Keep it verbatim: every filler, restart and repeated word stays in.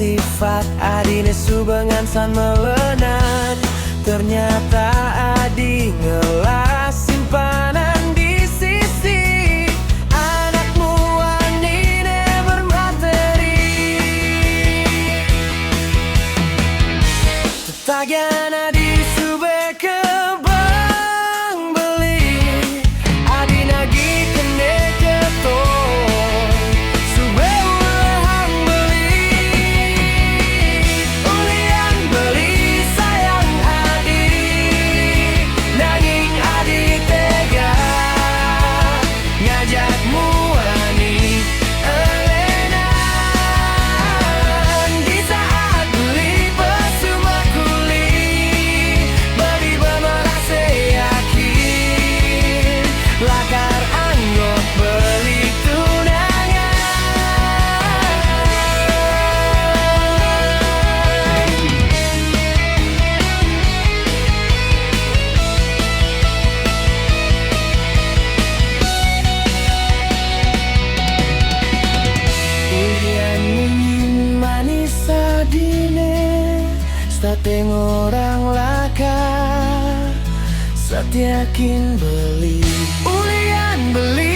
Sifat adine subengan san melenan. Ternyata adi ngelah simpanan di sisi anak muanine bermateri. Tetagian adi sube ke bank beli, adi nagi kene keto, sube ulehang beli. Ulian beli sayang adi, nanging adi tega ngajak muani elenan. Di saat beli pesu makuli, beli bemerase yakin, lakar anggok beli tunangan. Ulian ngunyin manis adine, state ngorang lakar satiakin beli. Ulian beli